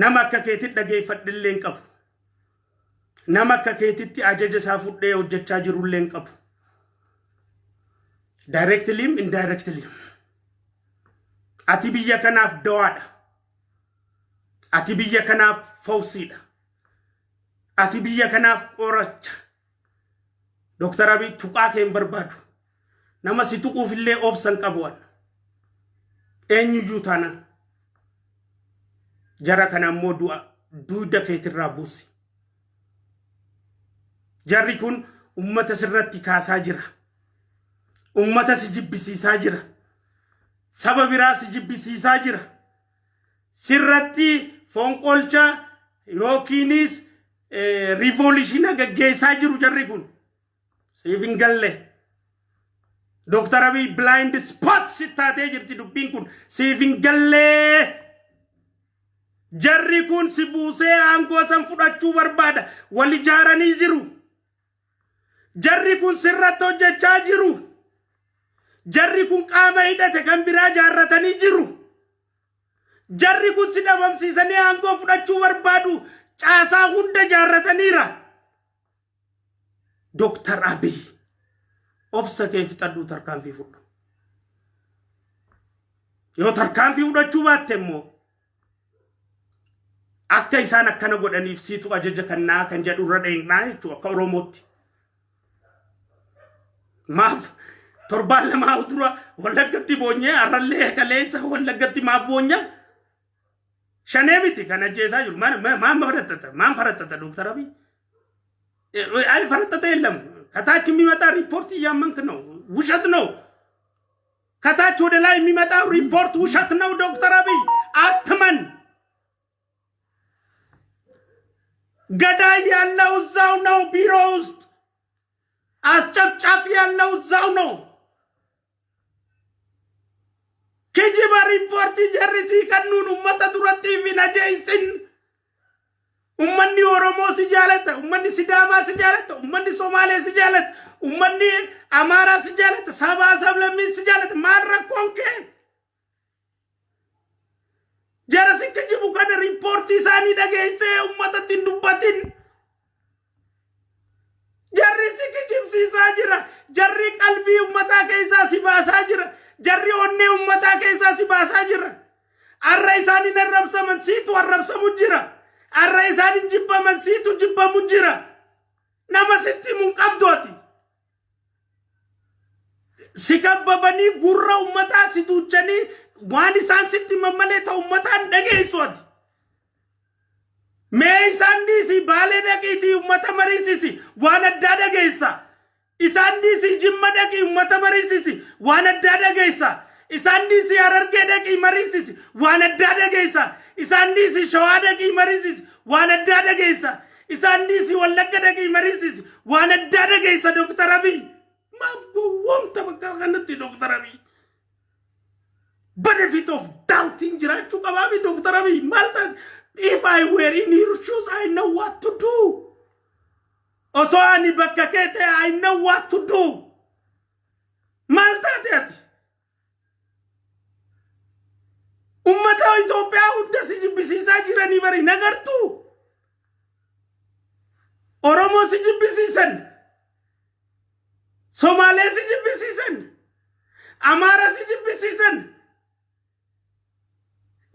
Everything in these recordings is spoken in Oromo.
Nama akka keetitti dhageeffadhillee hin qabu. Nama akka keetitti ajaja isaa fudhee hojjechaa jirullee hin qabu. Directly, indirectly. Ati biyya kanaaf dawaadha. Ati biyya kanaaf fawsiidha. Ati biyya kanaaf qoracha. Dooktar Abiy, tuqaa kee hin barbaadu. Nama si tuquuf illee obsa hin qabu an. Eenyuyyuu taanaan. Jara kana immoo du'a duyda keetirraa buusi. Jarri kun ummata sirratti kaasaa jira. Ummata si jibbisiisaa jira. Saba biraa si jibbisiisaa jira. Sirratti fonqolcha yookiinis revolution gaggeessaa jiru jarri kun. Siif hin galle. Dooktar Abiy, blind spot si taatee jirti dubbiin kun. Siif hin gallee. Jarri kun si buusee aangoo san fudhachuu barbaada. Wal ijaaranii jiru. Jarri kun sirratti hojjechaa jiru. Jarri kun qaama hidhate kan biraa jaarratanii jiru. Jarri kun si dhabamsiisanii aangoo fudhachuu barbaadu. Caasaa hunda jaarrataniira. Dooktar Abiy, obsa kee fixadhuu tarkaanfii fudhu. Yoo tarkaanfii fudhachuu baatte immoo akka isaan akkana godhaniif siitu ajaja kannaa kan jedhu irra dheeynaa jechuudha akka Oromootti. Maaf torbaan 2 dura Wallaggatti boonyee, har'allee kaleessa Wallaggatti maaf boonya? Shanee miti kan ajjeesaa jiru. Maan farattata? Maan farattata, Dooktar Abiy? አይ ፈረጠጠ የለም። ከታች የሚመጣ ሪፖርት እያመንክ ነው። ውሸት ነው። ከታች ወደ ላይ የሚመጣው ሪፖርት ውሸት ነው። ዶክተር አብይ፣ አትመን። ገዳይ ያለው እዛው ነው፣ ቢሮ ውስጥ አስጨፍጫፊ ያለው እዛው ነው። Kijiba riippoortii jarri sii kennuun ummata duratti hin ajeessin. Ummanni Oromoo si jaalata, ummanni Sidaamaa si jaalata, ummanni Somaalee si jaalata, ummanni Amaaraa si jaalata, sabaa sablammiin si jaalata. Maal rakkoon kee? Jara si kijibu kana riippoortii isaanii dhageessee ummatatti hin dubbatin. Jarri si kijibsiisaa jira. Jarri qalbii ummataa keessaa si baasaa jira. Jarri onnee ummataa keessaa si baasaa jira. Arra isaan hin arrabsaman, siitu arrabsamu jira. Arra isaan hin jibbaman, siitu jibbamu jira. Nama sitti himu hin qabdu ati. Si kabbabanii gurra ummataa si duuchanii waan isaan sitti himan malee ta'u ummataa hin dhageessu ati. Mee isaan dhiisii Baalee dhaqiitii ummata mariisisi, waan addaa dhageessa. Isaan dhiisii Jimma dhaqii ummata mariisisi, waan addaa dhageessa. Isaan dhiisii Harargee dhaqii mariisisi, waan addaa dhageessa. Isaan dhiisii Shawaa dhaqii mariisisi, waan addaa dhageessa. Isaan dhiisii Wallagga dhaqii mariisisi, waan addaa dhageessa. Dooktar Abiy. Maaf gowwoomta bakka kanatti, Dooktar Abiy? Benefit of doubting jiraachuu qabaami, Dooktar Abiy. Maal taate? If I were in your shoes, I know what to do. Osoo ani bakka kee ta'e, I know what to do. Maal taate ati? Ummata Itoophiyaa hunda si jibbisiisaa jiranii bari nagartuu? Oromoo si jibbisiisan. Somaalee si jibbisiisan. Amaara si jibbisiisan.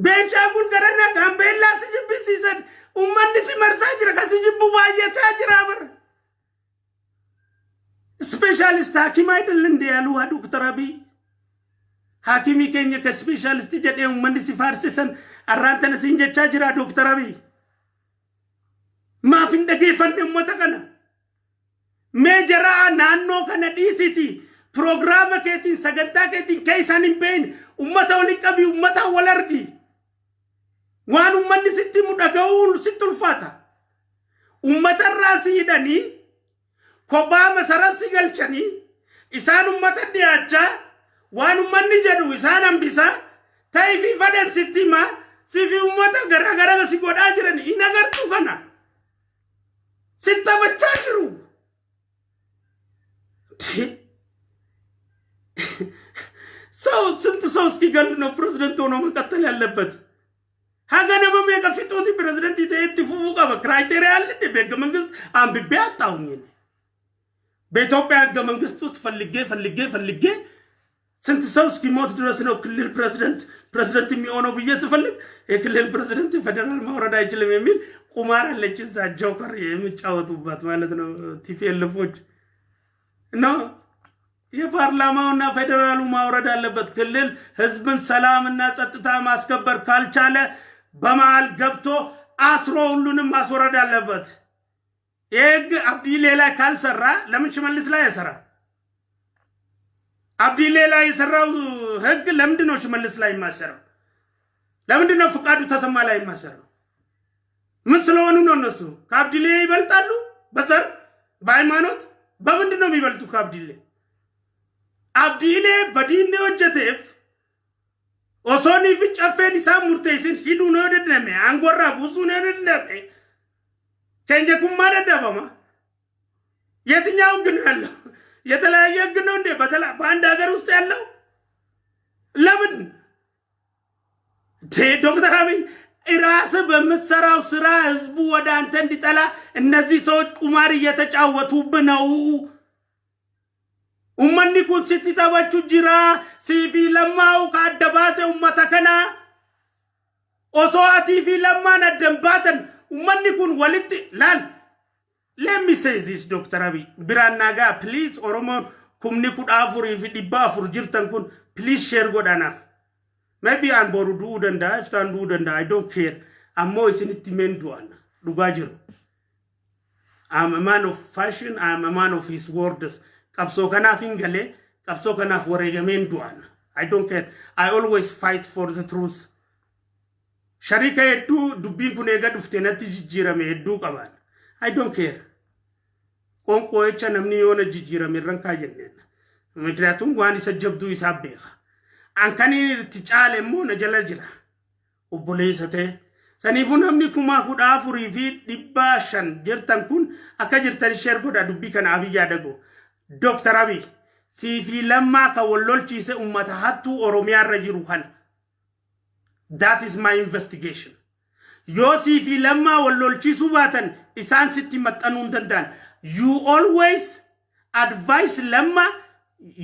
Beenishaangul garana Gaambeellaa si jibbisiisan. Ummanni si marsaa jira, kan si jibbu baay'achaa jira bara. Specialist ሐኪም አይደል እንዴ ያሉ ዶክተር አብይ? Haakimii keenya ka specialist jedhee uummanni si faarsisan arraan tana siin jechaa jira, Dooktar Abiy. Maaf hin dhageeffanne uummata kana? Mee jaraa naannoo kana dhiisiti, piroogiraama keetiin, sagantaa keetiin kee isaan hin beekne uummata waliin qabi, uummata wal argi. Waan uummanni sitti himu dhaga'uu sitti ulfaata. Uummatarraa si hidhanii kophaa masara si galchanii, isaan uummata dhiyaachaa, waan uummanni jedhu isaan hambisaa, ta'ii fi fadhan sitti himaa, si fi uummata garaagara si godhaa jiran hin agartuu kana. Si taphachaa jiru. ሰው ስንት ሰው እስኪገል ነው ፕሬዝደንት ሆኖ መቀጠል ያለበት? Haga nama meeqa fixuuti pirezidantii ta'ee itti fufuu qaba? Criteria አለ እንዴ? በህገ መንግስት አንብቤ አጣሁኝ እኔ። በኢትዮጵያ ህገ መንግስት ውስጥ ፈልጌ ፈልጌ ፈልጌ ስንት ሰው እስኪሞት ድረስ ነው ክልል ፕሬዚደንት የሚሆነው ብዬ ስፈልግ የክልል ፕሬዚደንት ፌደራል ማውረድ አይችልም የሚል ቁማር አለች እዛ joker የሚጫወቱባት ማለት ነው TPLF ኦች። እና የፓርላማውና ፌዴራሉ ማውረድ አለበት። ክልል ህዝብን ሰላምና ጸጥታ ማስከበር ካልቻለ በመሃል ገብቶ አስሮ ሁሉንም ማስወረድ አለበት። ይህ ህግ አብዲሌ ላይ ካልሰራ ለምን ሽመልስ ላይ አይሰራ? አብዲሌ ላይ የሰራው ህግ ለምንድን ነው ሽመልስ ላይ የማይሰራው? ለምንድን ነው ፍቃዱ ተሰማ ላይ የማይሰራው? ምን ስለሆኑ ነው? እነሱ ከአብዲሌ ይበልጣሉ? በዘር፣ በሃይማኖት፣ በምንድን ነው የሚበልጡ ከአብዲሌ? Abdiilee badii hojjeteef osoonii fi caffeen isaan murteessin hidhuun yoo danda'ame, aangoorraa buusuun yoo danda'ame, keenya kun maa dadhabama? የትኛው ህግ ነው ያለው? የተለያየ ህግ ነው እንዴ በአንድ ሀገር ውስጥ ያለው? ለምን ዶክተር አብይ ራስህ በምትሰራው ስራ ህዝቡ ወደ አንተ እንዲጠላ እነዚህ ሰዎች ቁማር እየተጫወቱብህ ነው። Ummanni kun sitti taphachuu jira. Siifi Lammaa'u ka adda baase ummata kana. Osoo atii fi Lammaan addan baatan ummanni kun walitti laal. Let me say this, Dr. Abiy. Biraan nagaa, please. Oromoon 14,400 jirtan kun, please share godhanaaf. Maybe an boru du'uu danda'a, iftaan du'uu danda'a, I don't care. Ammoo isinitti meen du'an dhugaa jiru. I'm a man of fashion, I'm a man of his words. Qabsoo kanaaf hin galee, qabsoo kanaaf wareegameen du'an. I don't care. I always fight for the truth. Sharika hedduu dubbiin kun eega dhufte natti jijjiirame hedduu qaban. I don't care. Qoonqoo jecha namni yoona jijjiirame irran kaayanneen. ምክንያቱም waan isa jabduu isaa beeka. An kan itti caale immoo na jala jira. Obboleessa ta'e. Saniifuu namni 14,500 jirtan kun akka jirtan share godha dubbii kana Abiy yaadago. Dooktar Abiy, siifi Lammaa kan wal lolchiise uummata hattuu Oromiyaa irra jiru kana. That is my investigation. Yoo siifi Lammaa wal lolchiisuu baatan isaan sitti maxxanuu hin danda'an. You always advise Lammaa,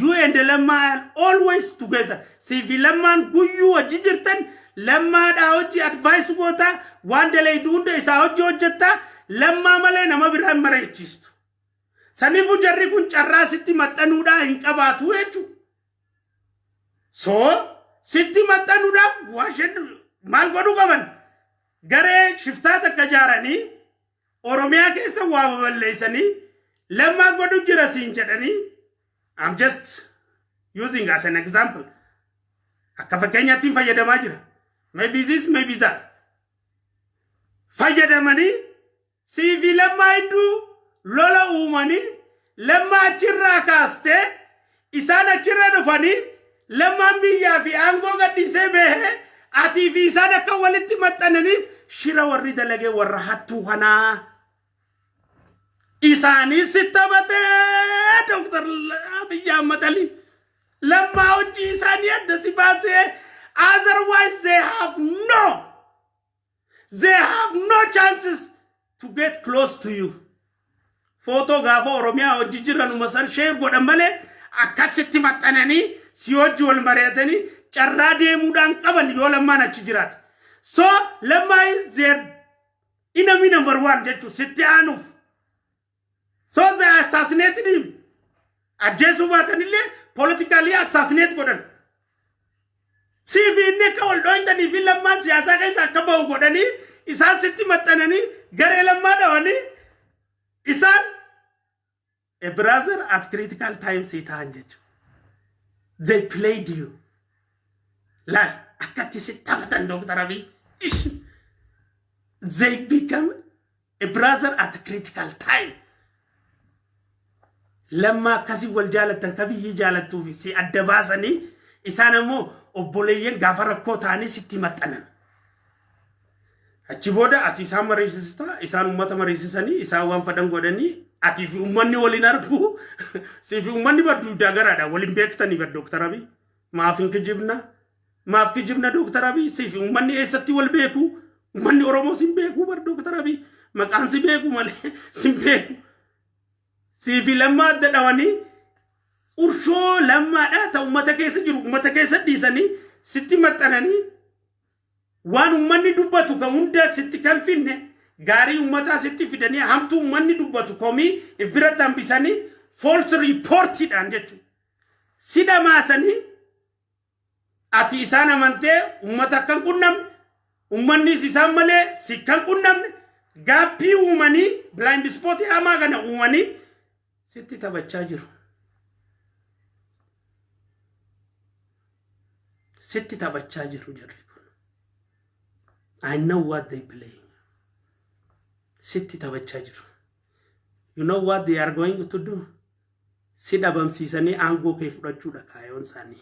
you and Lammaa are always together. Siifi Lammaan guyyuu wajji jirtan, Lammaadhaa hojii advice goota, waan dalaydu hunda isaa hojii hojjetta, Lammaa malee nama biraa hin mareechistu. Saniifuu jarri kun carraa sitti maxxanuudhaa hin qabaatu jechuudha. So sitti maxxanuudhaaf maal godhuu qaban? Garee shiftaa takka ijaaranii Oromiyaa keessa waa baballeessanii Lammaa godhu jira siin jedhanii, I'm just using as an example. Akka fakkeenyaatti fayyadamaa jira. Maybe this, maybe that. Fayyadamanii siifi Lammaa hedduu lola uumanii, Lammaa achirraa kaastee isaan achirra dhufanii, Lammaan biyyaa fi aangoo gadhiisee bahee atii fi isaan akka walitti maxxananiif shira warri dalagee warra hattuu kanaa. Isaanii si taphatee Dr. Abiy Ahmad Ali. Lammaa hojii isaanii adda si baasee, otherwise they have no chances to get close to you. Footoo gaafa Oromiyaa hojii jiranuma san share godhan malee akkasitti maxxananii si hojii wal mari'atanii carraa deemuudhaan qaban yoo Lammaan achi jiraate. So Lammaa is their enemy number one jechuun sitti aanuuf. So they assassinated him. Ajjeesuu baatanillee politically assassinate godhan. Siif inni akka wal dhooytanii fi Lammaan siyaasaa keessa akka bahu godhanii, isaan sitti maxxananii garee Lammaa dhawanii isaan a brother at critical time si ta'an jechuudha. They played you. Laal akkatti si taphatan, Dr. Abiy. They become a brother at critical time. Lammaa akkasii wal jaalattan ka biyyi jaalattuuf si adda baasanii, isaan ammoo obboleeyyan gaafa rakkoo ta'anii sitti maxxanan. Achi booda ati isaan mariisista, isaan uummata mariisisanii, isaan waan fedhan godhanii, atii fi uummanni waliin argu, sii fi uummanni baddu garaadha waliin beektanii bar Dooktar Abiy. Maaf hin kijibna? Maaf kijibna, Dooktar Abiy? Siif uummanni eessatti wal beeku? Uummanni Oromoo sin beeku bar. Dooktar Abiy, maqaan si beeku malee sin beeku. Siifi Lammaa adda dhawanii, qurshoo Lammaadhaa ta uummata keessa jiru uummata keessa dhiisanii, sitti maxxananii, waan uummanni dubbatu kan hunda sitti kan finne, gaarii uummataa sitti fidanii, hamtuu uummanni dubbatu komii if biratti hambisanii, false reportiidhaan jechuudha. Si dhamaasanii, ati isaan amantee uummata akka hin qunnamne, uummannis isaan malee si kan qunnamne, gapii uumanii, blind spot hamaa kana uumanii sitti taphachaa jiru. Sitti taphachaa jiru jarri kun. I know what they play. Sitti taphachaa jiru. You know what they are going to do? Si dhabamsiisanii aangoo kee fudhachuudha kaayoon isaanii.